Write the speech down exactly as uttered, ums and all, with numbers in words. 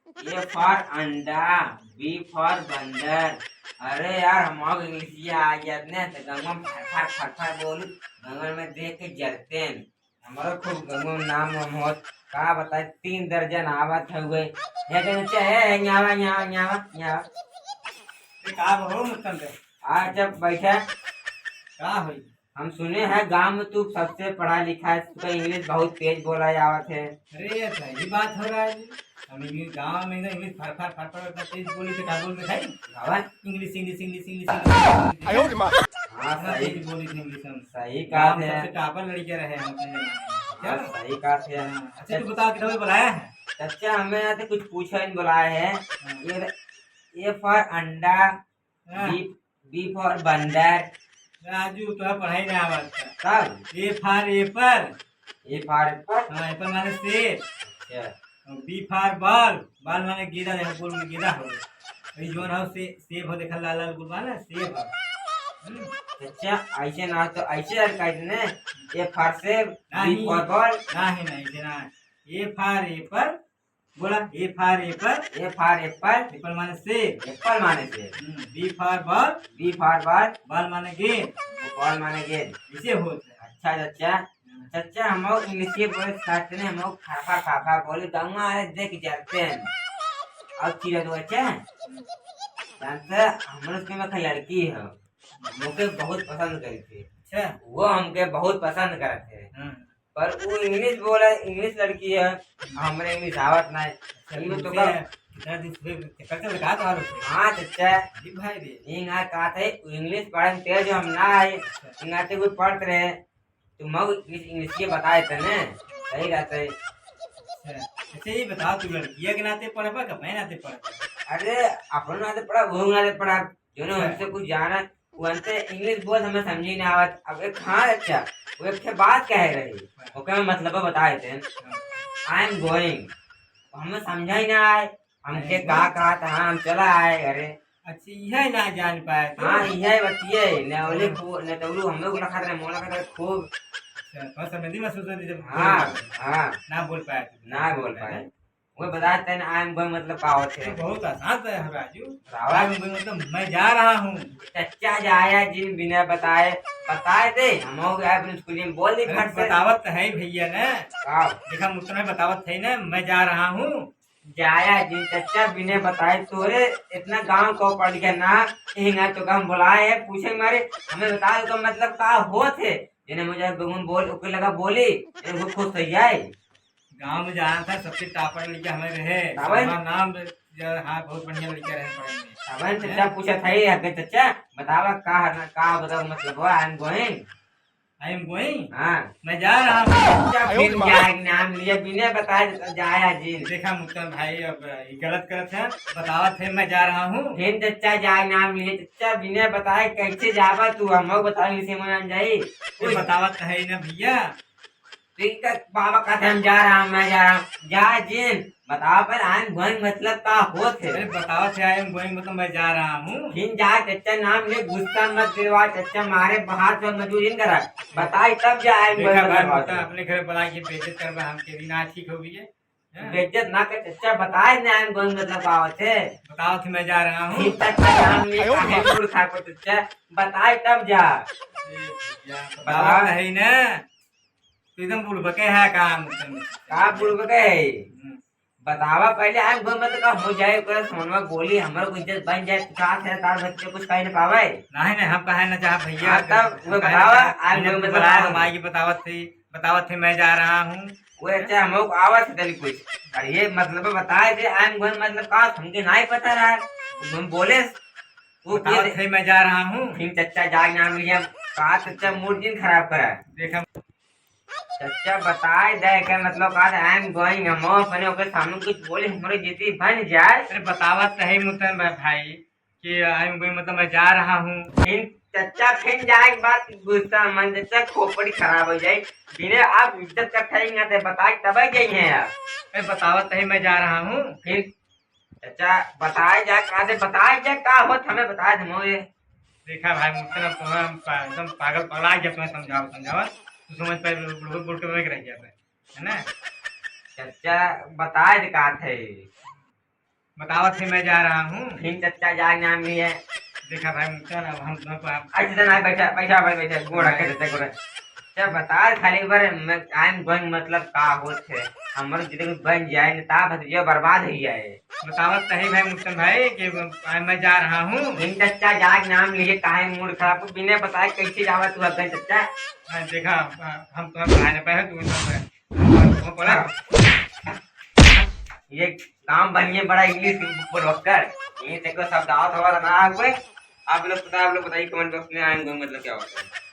A for अंडा, B for बंदर। अरे यार, हम लोग इंग्लिशिया आ जात ने, तो गंगवा में फर फर फर फर बोलू, गंगवा में देख के जरते हैं। हमारा खूब गंगवा में नाम वाम होत, का बताए, तीन दर्जन आवत हुए। हे गंगचा, हे, हे, न्यावा, न्यावा, न्यावा, न्यावा। ए, का बहो मुत्तन दे? आ, जब बैठे। का होई? हम सुने हैं गांव में तू सबसे पढ़ा लिखा है, तू तो इंग्लिश बहुत तेज बोला आवत है। अरे, ये सही बात हो रहा है जी। हम इंग्लिश, गांव में एकदम इंग्लिश फर फर फर फर इतना तेज बोली थे, का बोल के खाई? हवा? इंग्लिश, इंग्लिश, इंग्लिश, इंग्लिश, इंग्लिश। आयो रे माँ। हाँ, इतना सही। तेज बोली थे इंग्लिश हम। सही गांव कहा में थे। सबसे टॉपर लड़के रहे हम अपने जमाने में। हाँ, चलो। सही कहा थे। हाँ, अच्छा, तू बता, कितना बुलाया है? अच्छा, हमें यहाँ से कुछ पूछा नहीं बुलाया है। हाँ। ये, A for अंडा, हाँ। B, B for बंदर। राजू, तोहरा पढ़ाई ना आवत है। तब? A for apple। A for apple? हाँ, apple माने सेब। अच्छा। और B for ball, ball माने गेंदा, देखा गोल गोल गेंदा हो। और ये जौन हो से-, सेब हो, देखा लाल लाल गोल बा ना, सेब हो। हम्म। अच्छा, ऐसे ना तो ऐसे यार कह देने, A for सेब, B नहीं। For ball। नहीं, नहीं, ऐसे ना। A for apple, बोला, A for apple। A for apple। Apple माने सेब। Apple माने सेब। हम्म, B for ball। B for ball। Ball माने गेंद। Ball माने गेंद। इसे होत है। अच्छा, अच्छा। हाँ। चाचा, हम लोग इंग्लिश बोले सिखाते नहीं, हम लोग फाफा, फाफा बोले, गंगवा वाले देख जरते हैं। और चिल्ला दो, अच्छा? जानते हैं, हम लोग के में एक लड़की है, हमके बहुत पसंद करी थी। अच्छा। वो हमके बहुत पसंद करत है। हाँ। पर वो इंग्लिश बोला, इंग्लिश लड़की है, हमरे इंग्लिश आवत ना है। चलिए तो तुमसे का कितना दिन से चक्कर चल रहा था, हाँ चाचा। जी भाई रे। इंगा कहा थे, इंग्लिश पढ़े में तेज हम ना आए, अच्छा। इंगा ते कोई पढ़त रहे, तो मऊ इंग्लिश, इंग्लिश ये बताए थे ने, सही रहते। अच्छा, अच्छा, ये बताओ, तू लड़किया के नाते पढ़बा, कि अपने नाते पढ़बा? अरे, अपने नाते पढ़ा, वो नाते पढ़ा, जो ने अच्छा। हमसे कुछ जाना, वो हमसे इंग्लिश बोल, हमें समझी ना आवत। अब एक, हाँ, अच्छा, वो एक ठे बात कहे रही, हाँ। ओके मैं मतलब बताए थे, हाँ। I am going, हमें समझा ही ना आए, हमके अरे का वाह। कहा था, हाँ, हम चला आए घरे। अच्छा, यह ना जान पाए तू? हाँ, यह बतिये, नेवली हाँ। खूब, नेतौलू हम लोग लखत रहे, मोला लखत रहे खूब। अच्छा, थोड़ा समझी महसूस होती जब हाँ, बोल पाए। हाँ। ना बोल पाए तू। ना बोल पाए। वो बताए थे ना, I am going मतलब का होते तो है? बहुत आसान तो है राजू। रावत? I am going मतलब मैं जा रहा हूँ। चच्चा जाया जिन बिना बताए, बताए दे, हम हो गया अपने स्कूल में बोल दी अरे, फट से। बतावत तो है भैया ने। का? देखा, मुझसे बतावत है ना, मैं जा रहा हूँ। जाया जी, चच्चा बिने बताए तोरे इतना गाँव को पड़ गया ना, हिंगा तो हम बुलाए है, पूछे मारे, हमें बता दो मतलब का होत है? जेने मुझे गुमगुम बोल, ओके लगा बोली, जेने वो खुश हो जाए। गाँव में जाना था, सबसे टॉपर लड़का हमें रहे, तबे? हमारा नाम, हाँ, बहुत बढ़िया लड़का रहे पढ़े में। तबे चच्चा हैं? पूछा था ही, अगर चच्चा बतावा का है ना, का बताओ मतलब, I am going। I am going? हाँ। मैं जा रहा हूँ। चच्चा, फिर जाए के नाम लिए, बिना बताए जाया जी। देखा मुक्तन भाई, अब ये गलत करत है। बतावत है, मैं जा रहा हूँ। फिर चच्चा जाए के नाम लिए, चच्चा बिना बताए कैसे जाबा तू? हम लोग बताओ, इसे मन जाई। ये बतावत है ना भैया। ठीक है, बाबा कहते, हम जा रहा हूँ, मैं जा रहा हूँ। जा जिन, बताओ पर I am going मतलब का होत है? अरे बताओ थे, I am going मतलब मैं जा रहा हूँ। फिर जा, चच्चा नाम ले, गुस्सा मत दिलवा, चच्चा मारे बाहर से मजबूर इन करा। बताई तब जा, I am going देखा भाई, मतलब होत मतलब है। अपने घर बुला के बेइज्जत करबा हमके भी ना ठीक हो गई है। हैं? बेइज्जत ना कर चच्चा, बताए ना, I am going मतलब का होत है? बताओ थे, मैं जा रहा हूँ। फिर चच्चा नाम ले, काहे मूड खराब कर चच्चा, बताए तब जा। ए भैया, बताओ। बताओ नहीं ना। तू एकदम बुड़बके है का, मतलब? का बुड़बके है? हम्म। बतावा पहले, I am going मतलब का हो जाए, ओकरा समझ में बोली, हमरा को इज्जत बन जाए, तो का है, तार बच्चे कुछ कह नहीं पावे। नहीं, नहीं, हम कहे ना चाहब भैया, हाँ, तब हम वो कहे ना बतावा, चाहब, I am going मतलब बुलाए, का हम हो? आइए बतावत थी, बतावत थी, मैं जा रहा हूँ। वो अच्छा, हम लोग आवत है तनी कुछ। और ये मतलब बताए थे, I am going मतलब का, हमके नहीं पता रहा। हम बोले, वो बतावत फिर है, मैं जा रहा हूँ। फिर चच्चा जाग नाम लिया, का चच्चा मूड दिन खराब करा। देखा। चच्चा बताए दे के मतलब का, I am going, हम अपने ओके सामने कुछ बोले, हमरे जितनी बन जाए। अरे बतावत तो है मुतन भाई, भाई कि I am going मतलब मैं जा रहा हूँ। फिर चच्चा फिर जाए के बाद गुस्सा मन चच्चा खोपड़ी खराब हो जाए। बिना आप इज्जत का ठहरेंगे तो बताए तब गई हैं आप। अरे बतावत तो है मैं जा रहा हूँ। फिर चच्चा बताए जा, का दे बताए जा, का होत हमें बताए दे मोए। देखा भाई, मुझसे ना तुम्हें हम पा-, एकदम पागल पगला गया, तुम्हें समझाओ, समझाओ, तू समझ पाए, बुढ़ो बुढ़ो के रह गया था, है ना? चच्चा बताए दे का थे। बतावत है, मैं जा रहा हूँ। भीम चच्चा जाए नाम लिए। देखा भाई, चल, अब हम दोनों को आप अच्छा, चल, बैठा, बैठा भाई, बैठा, गोड़ा के देते, गोड़ा। चल, बता, खाली एक बार मैं, I am going मतलब का होत है? हमर जितने भी बन जाए, नेता भतीजा बर्बाद हो जाए। बतावत तो है भाई मुक्तन भाई कि मैं, मैं जा रहा हूँ। भीम चच्चा जाए नाम लिए, काहे मूड खराब, बिना बताए कैसे जावा तू अगर चच्चा? हाँ, देखा, हम तो हम खाने पे हैं, तू तो है। बोला, ये काम बनिए बड़ा इंग्लिश के ऊपर रखकर। ये देखो, सब दावत हवा ना कोई। आप लोग पता, आप लोग बताइए कमेंट बॉक्स में, I am going मतलब क्या होता है।